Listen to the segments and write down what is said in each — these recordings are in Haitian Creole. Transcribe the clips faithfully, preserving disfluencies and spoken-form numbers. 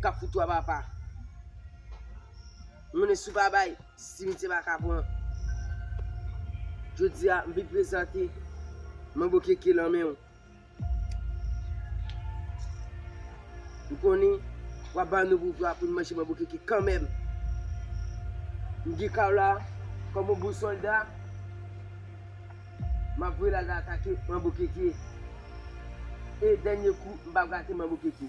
K ap fout twa papa. M konnen si w pa bay, simitye pa ka pran. Jodi a, m vin prezante Manbo Keke lan men w. M konnen w ap ban nou pouvwa pou n manje Manbo Keke kanmenm. M gen kay la kòm yon bon sòlda. M ap voye l al atake Manbo Keke. E dènye kou, m p ap rate Manbo Keke.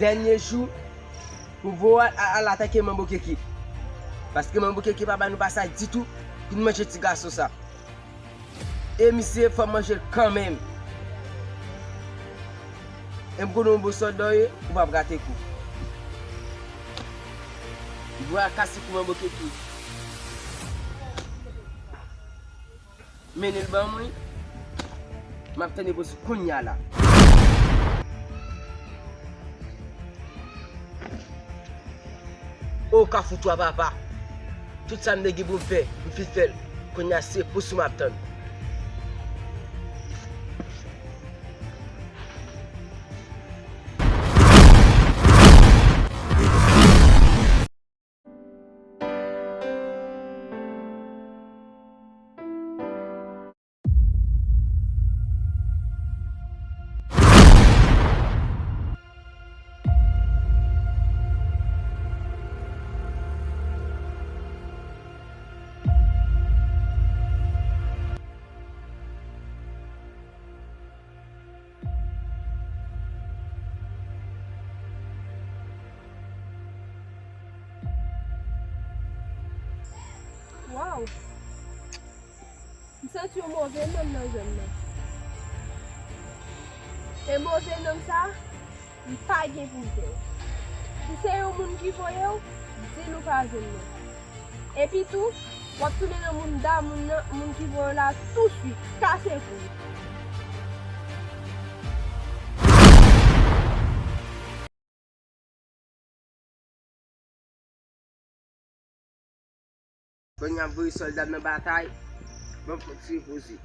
Dènye jou, m voye w al, al atake Manbo Keke. Paske Manbo Keke pa ba nou pasaj ditou pou n manje ti gason sa. E misye, fò m manje l kanmenm. E m konnen w bon sòlda w ye, ou p ap rate kou. M voye al kase kou Manbo Keke. Mennen l ban mwen. M ap tann repons ou kounye a la. O kafou twa papa. Tout sa m te gen pou m fè, m fin fè l. Kounye a se repons ou m ap tann. Waw! M santi yon move nonm nan zòn nan. E move nonm sa, m pa gen pou m fè l. Si se yon moun ki voye w, di l ou pa jwenn mwen. Epi tou, w ap tounen nan mouda moun nan, moun ki voye w la touswit. Kase kou w. Kounye a m voye sòlda m nan batay. Ban m fon ti repoze.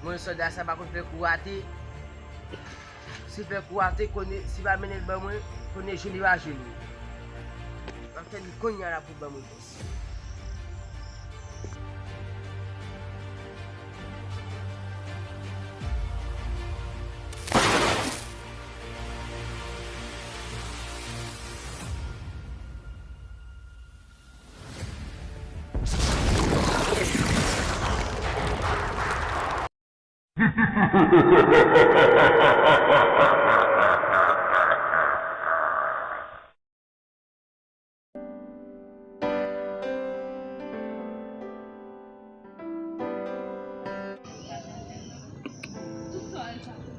Mwen, sòlda sa pa konn fè kou rate. Si fè kou rate, konnen, si pa mennen l ban mwen, konnen jwenn li pa jwenn li. M ap tann li kounye a la pou l ban mwen.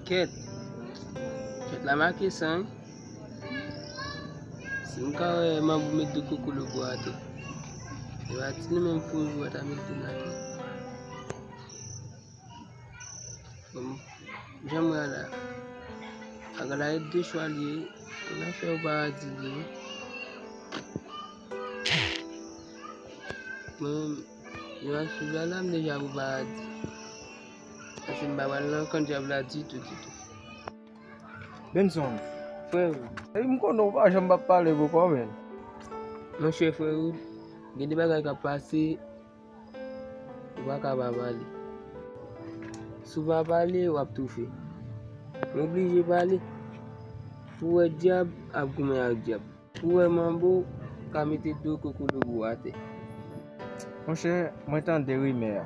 Kèt. Kèt la make san wi. Si m ka wè manbo met de kokolobo atè. E pa ti nou menm pou yo ta met de l atè. Bon, jan m wè a la, bagay la e de chwa li ye, nan fè ou pa di li. Mwen, jan m ap swiv la, la, m deja pou pa di. Paske m pa pral nan kan dyab la ditou, ditou. Benson. Frè Wood. Epi m konnen ou pa janm p ap pale pou kò, men. Monchè, frè Wood, gen de bagay k ap pase, ou pa ka pa pale. Si w pa pale, w ap toufe. M oblije pale. Pou w wè dyab ap goumen ak dyab. Pou w wè manbo ka mete do kokolobo atè. Monchè, mwen tande rimè a,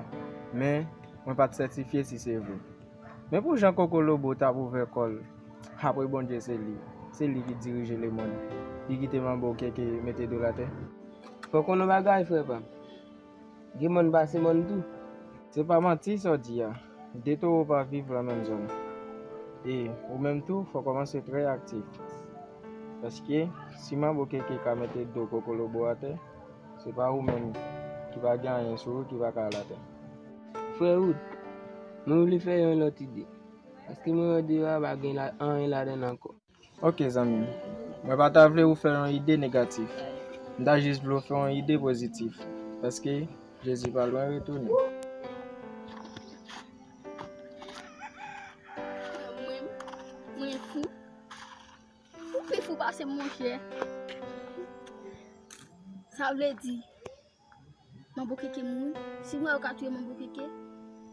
men mwen pa t sètifye si se vre. Men pou jan kokolobo t ap ouvè kò l, apre Bondye se li, se li ki dirije lemonn, li kite manbo Keke mete do l atè. Fò w konn yon bagay, frè pa m. Gen mòn pase mòn tou. Se pa manti sa w di a. De towo pa viv lan menm zòn. E ou menm tou, fò w kòmanse trè aktif. Paske, si manbo Keke ka mete do kokolobo atè, se pa ou menm ki pa gen anyen sou ou ki pa ka al atè. Frè Wood, mwen vle fè yon lòt ide. Paske mwen wè deyò a pa gen la, anyen ladan l ankò. Ok, zanmi m. Mwen pa ta vle ou fè yon ide negatif. M ta jis vle w fè yon ide pozitif. Paske Jezi pa lwen retounen. Ou pi fou pase m, monchè. Sa vle di, Manbo Keke mouri. Si w wè yo ka touye Manbo Keke,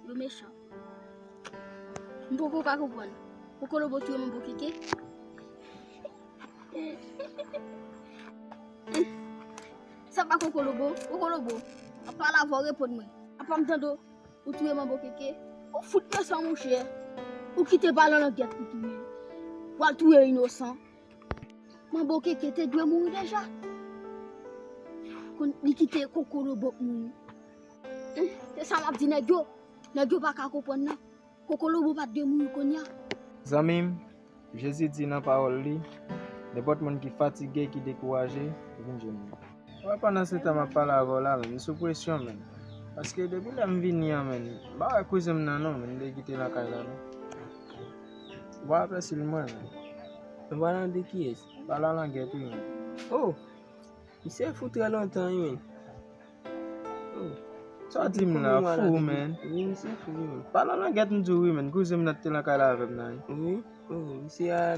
yo mechan. M poko ka konprann. Kokolobo touye Manbo Keke. Sa pa Kokolobo. Kokolobo, ap pale avè w, reponn mwen. Apa m tande w, ou touye Manbo Keke? Ou fout mechan, monchè. Ou kite Palan Langèt pou touye. W al touye inosan. Manbo Keke te dwe mouri deja. Kon li kite Kokolobo mouri. Humm, se sa m ap di nèg yo. Nèg yo pa ka konprann nan. Kokolobo pa t dwe mouri kounye a. Zanmi m, Jezi di nan pawòl li, nenpòt moun ki fatige, ki dekouraje, vin jwenn mwen. Wè, pandan se tan m ap pale avè w la, menn, m sou presyon, menn. Paske depi lè m vini an, menn, m pa wè kouzen m nan non, menn, m te kite lakay la non. Ou pa aplèsi l mwen, menn. Ou pale de kiyès? Palan Langèt, wi, menn. Oh! Misye fou trè lontan, wi, menn. Oh. Sa w di m la, fou, menn. Wi, misye fou, wi, menn. Palan Langèt, m di w, wi, menn. Kouzen m nan te lakay la avè m nan, wi. Wi, oh, misye a,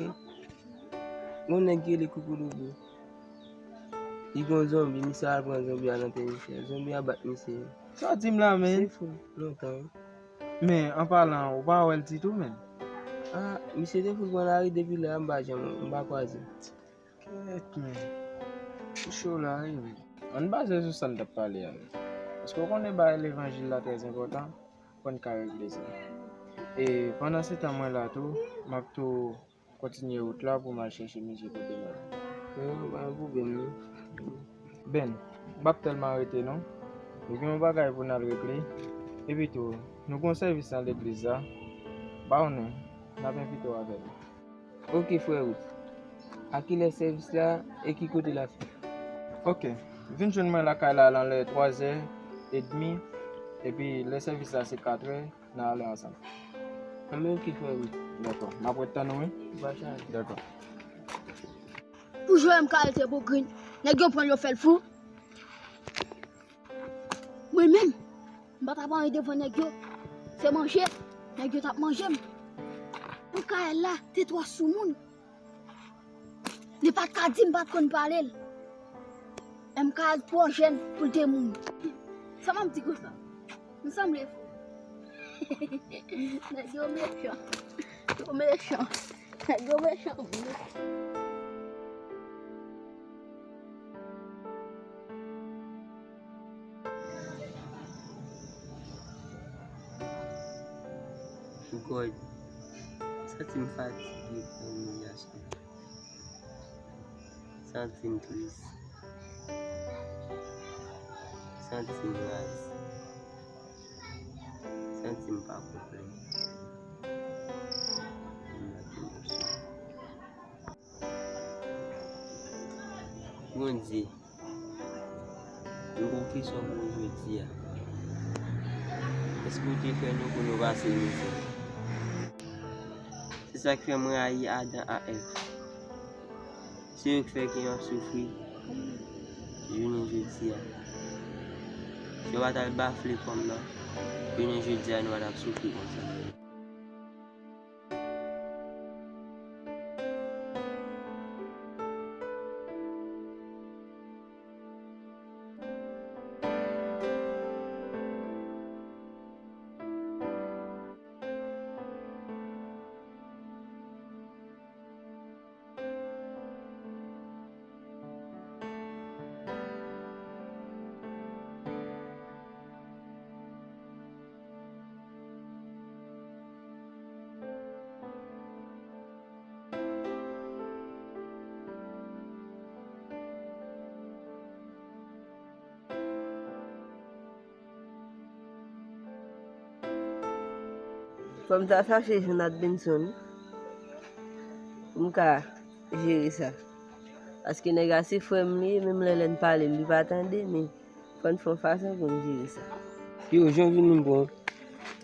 gon nèg ki rele Kokolobo. Li gon zonbi, misye al pran zonbi a nan tè misye. Zonbi a bat misye. Sa w di m la, menn? Misye fou lontan, wi. Men, an palan, ou pa wè l ditou, menn? Ah, misye te fou pran lari depi lè a, m pa janm, m pa kwaze l. Kèt, men. Ou cho la, wi, men. Ann baze sou sa n t ap pale a, men. Paske w konnen bagay levanjil la trè enpòtan, fò n ka regle sa. E pandan se tan mwen la tou, m ap tou kontinye wout la pou m al chèche misye kote l ye. Non, pa gen pwoblèm, non. Ben, m p ap tèlman rete, non. Nou gen yon bagay pou n al regle. Epi tou, nou gen yon sèvis nan legliz la. Ba w non, n ap envite w avè nou. Ok, frè Ruth. A kilè sèvis la e ki kote l ap fèt? Ok. Vin jwenn mwen lakay la nan lè twazè edmi, epi lè sèvis la se katrè, n a ale ansanm. Anben, ok, frè Ruth. Dakò. M ap ret tann ou, wi. Pa chaje. Dakò. Pou jwe m ka rete pou grin. Nèg yo pran l, yo fè l fou. Mwen menm, m pa t ap anyen devan nèg yo. Se manje, nèg yo t ap manje m. Mikaèl la te twò soumoun. Li pa t ka di m pa t konn pale l. Mikaèl twò jèn pou l te mouri. Sa m ap di konsa? M sanble fou. Nèg yo mechan. Yo mechan. Nèg yo mechan vre. God, m santi m fatige pou imilyasyon. M santi m tris. M santi m raz. M santi m pa konprann. M manke emosyon. Bondye, m gon kesyon pou ou jodi a. Èske w te fè nou pou nou pase mizè? Se sa k fè m rayi Adan ak Èv. Se yo k fè ke m ap soufri jounen jodi a. Si yo pa t al bafle pòm nan, jounen jodi a nou pa t ap soufri konsa. Fò m ta chache Jonathan Benson pou m ka jere sa. Paske nèg la se frè m li ye, menm lè lè n pale l, li pa tande, men fò n fè yon fason pou n jere sa. Yo, jan w vini m pran.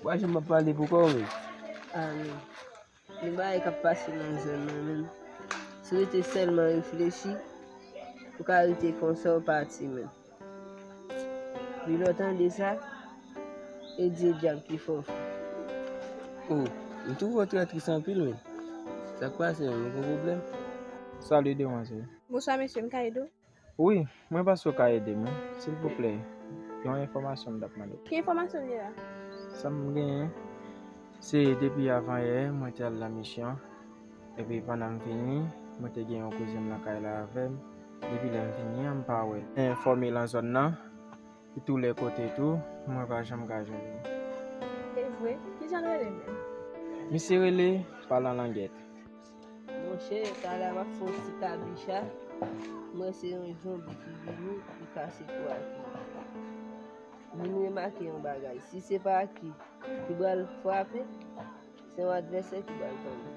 Ou pa janm ap pale pou kò w menm. Ah non. Gen bagay k ap pase nan zòn nan menm. Si w rete sèlman reflechi, ou ka rete konsa w pati menm. Epi lè w tande sa, e Dye dyab ki fè w fou. Oh, m twouve w trè tris anpil menm. Sa k pase menm, ou gen pwoblèm? Salut, demwazèl. Bonswa, mesye, m ka ede w? Wi, mwen panse w ka ede m, wi. Silvouplè, yon enfòmasyon m t ap mande w. Ki enfòmasyon w vle la? Sa m genyen, se depi avanyè, mwen te al nan misyon. Epi pandan m vini, mwen te gen yon kouzen m nan kay la avè m. Depi lè m vini an, m pa wè l. Enfòme lan zòn nan, tou lè kote tou, mwen pa janm ka jwenn li. E vre? Kijan l rele menm? Misye rele Palan Langèt. Monchè, talè a m ap fè yon ti kabicha. M wè se yon zonbi ki vini, li kase kou ak li. M vin remake yon bagay. Si se pa Aki ki pral frape, se yon advèsè ki pral tonbe.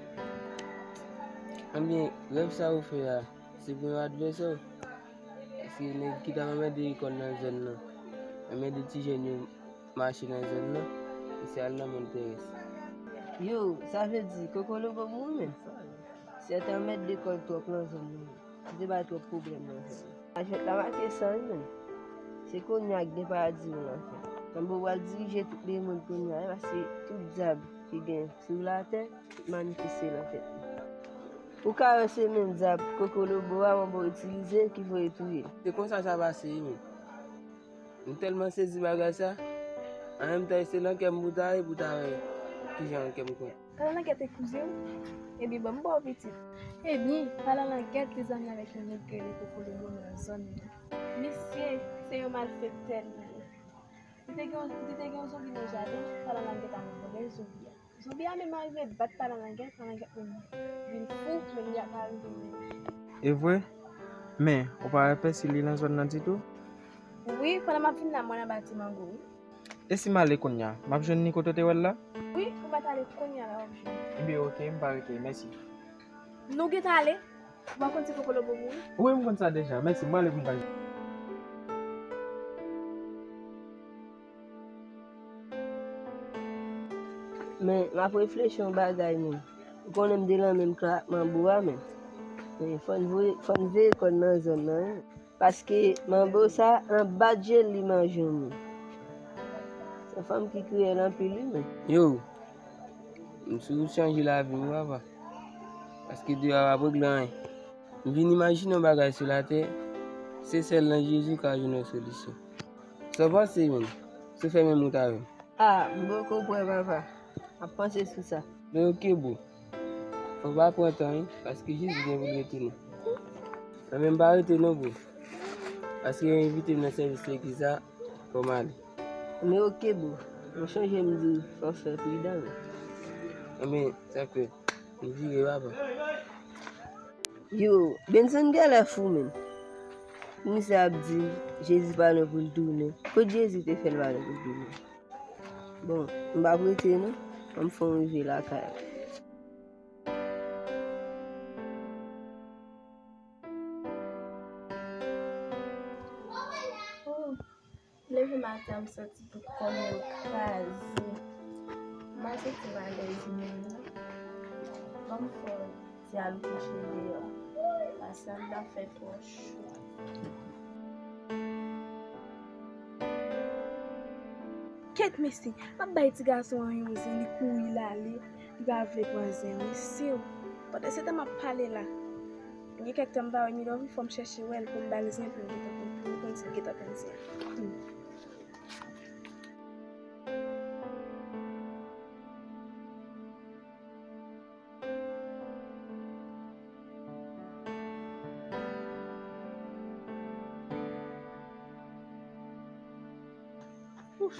Ebyen, rèv sa ou fè a, se pou yon advèsè w? Paske nèg ki t ap anmède lekòl nan zòn nan, anmède ti jèn yo mache nan zòn nan, misye al nan Mòn Perès. Yo, sa vle di Kokolobo mouri menm? Sèten anmède lekòl twòp nan zòn nan. Li te bay twòp pwoblèm nan zòn nan. Ajant la make san wi menm. Se kounye a k gen paradi yo l ap fè. Manbo pral dirije tout lemonn kounye a wi, paske tout dyab ki gen sou latè, tout manifeste nan tèt li. Ou ka wè se menm dyab Kokolobo a Manbo itilize ki voye touye l. Se konsa sa pase wi menm. M tèlman sezi bagay sa, an menm tan se nan kè m pou ta ye pou ta wè kijan kè m kontan. Palan Langèt e kouzen w? Ebyen, ban m ba w pitit. Ebyen, Palan Langèt te zanmi avèk yon nèg ki rele Kokolobo nan zòn nan. Misye, se yon malfektè li ye. Li te gen, li te gen yon zonbi nan jaden, Palan Langèt al vòlè zonbi a. Zonbi a menm arive bat Palan Langèt, Palan Langèt menm vin fou, men li ap arive menm. E vre? Men, ou pa wè pèsi li nan zòn nan ditou? Wi, pandan m ap vin la, m wè l anba ti mango, wi. E si m ale kounye a, m ap jwenn li kote w te wè l la? Wi, ou mèt ale kounye a la, w ap jwenn li. Ebyen, oke, m pa rete, mèsi. Nou gentan ale? Ou pa konn si Kokolobo mouri? Wi, m konn sa deja. Mèsi, m prale pou m ka jwenn. Men, m ap reflechi yon bagay, men. Ou konnen m te lan menm klas ak Manbo a, men. Men, fò n voye, fò n veye kò n nan zòn nan, wi. Paske Manbo sa, anba djèl li manje yon moun. Se yon fanm ki kriyèl anpil, wi, men. Yo, m sou wout chanje lavi m, wi, papa. Paske deyò a pa regle anyen. M vin imajine yon bagay sou latè, se sèl nan Jezi w ka jwenn yon solisyon. Sa w panse, menm? Si w fè menm wout avè m. A, m poko prè, papa. M ap panse sou sa. Men oke, bro. Fò w pa pran tan, wi, paske Jezi gen pou l rete nou. Mwen menm pa rete non, bro. Paske yo envite m nan sèvis legliz la, fò m ale. Men oke, bro. Mwen sonje m di w fò w fè pridan, wi. Enben, sa fèt. M vire, papa. Yo, Benson genlè fou menm. Misye ap di Jezi pa lwen pou l tounen. Kot Jezi te fè l pa lwen pou l tounen? Bon, m p ap rete non. Ban m fè yon rive lakay la. Oh. Leve maten an, m santi tout kò m yo kraze. M pa santi m alèz menm non. Ban m fè yon ti al kouche deyò. Paske anndan fè twò cho. Kèt mesye, m ap bay ti gason an yon zen, li kouri l ale, li pa vle pran zen an, mesye o. Pandan se tan m ap pale la, gen kèk tan m pa wè Midòmi, fò m chèche wè l pou m ba l zen pou m gentan konn, pou m konn si l gentan pran zen an. Ouf.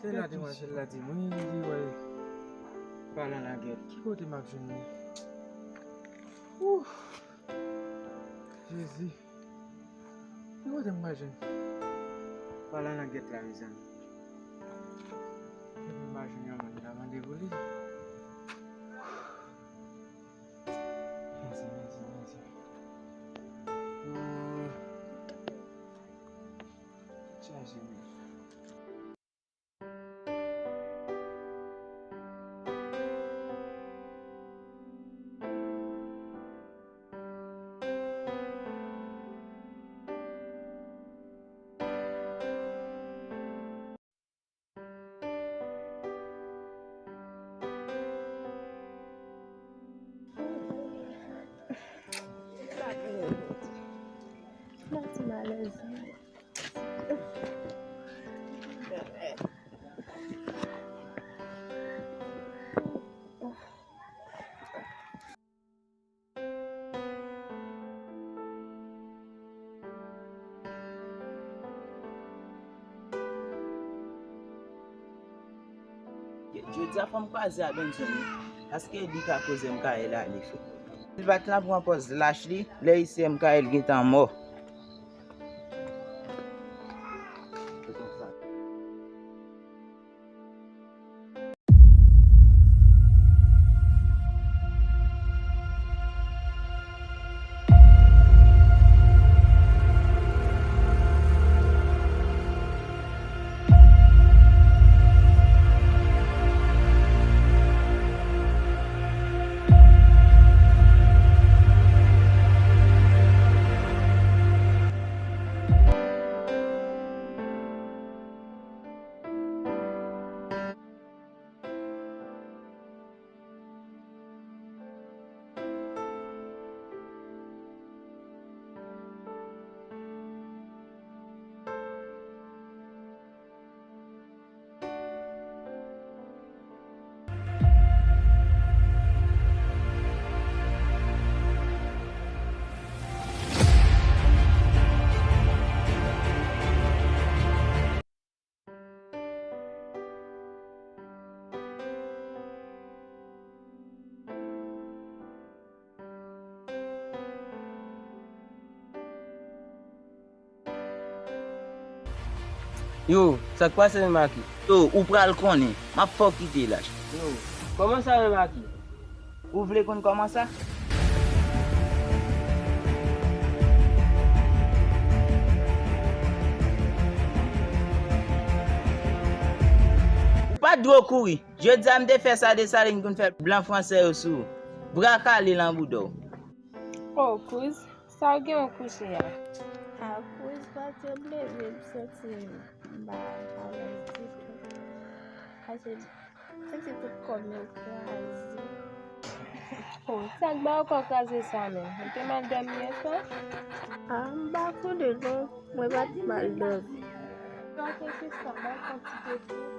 Se la demwazèl la di mwen li wè Palan Langèt. Ki kote m ap jwenn li? Ouf. Jezi. Ki kote m pral jwenn Palan Langèt la, mezanmi? Depi m pa jwenn yon moun m ta mande pou li. Mèsi, mèsi, mèsi. Oh. Chaje men. Jodi a fò m kwaze a Benson wi, paske li ka koze m kay la li fè. Li pa t la pran pòz lach li, lè isi m kay l gentan mò. Yo, sa k pase menm Aki? Yo, ou pral konnen. M ap fè w kite lach. Yo, kòman sa menm Aki? Ou vle konn kòman sa? Ou pa t dwe kouri. Jodi a m te fè sa Desalin konn fè blan fransè yo sou ou. Bra kale lan bouda w. O kouz, sa w gen w kouche a? A kouz pa te leve m santi m pa alèz ditou. Paske santi tout kò m yo kraze. O, sa k ba w kò kraze sa menm? Ou te mal dòmi yè swa? A, m pa konnen non. Mwen pa t mal dòmi. Yo, kèlkeswa, ba w kantite tou.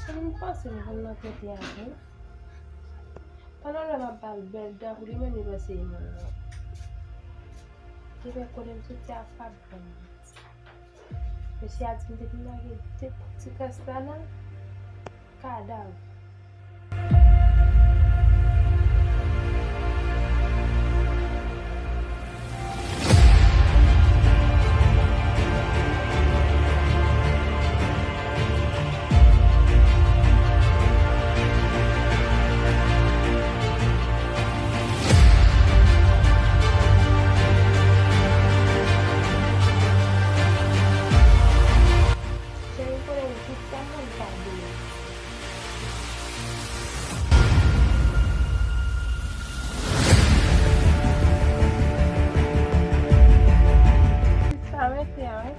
Sa m panse m konn nan tèt li avè m. Pandan lè m ap ba l bèl dan pou li menm li panse li moun nan. Li fè konnen m soti a pa bon. Mesye a di m depi m lage de ti kras la nan kadav. Cheri, konnen tout sa mwen pa dwe. Sa mete a, wi.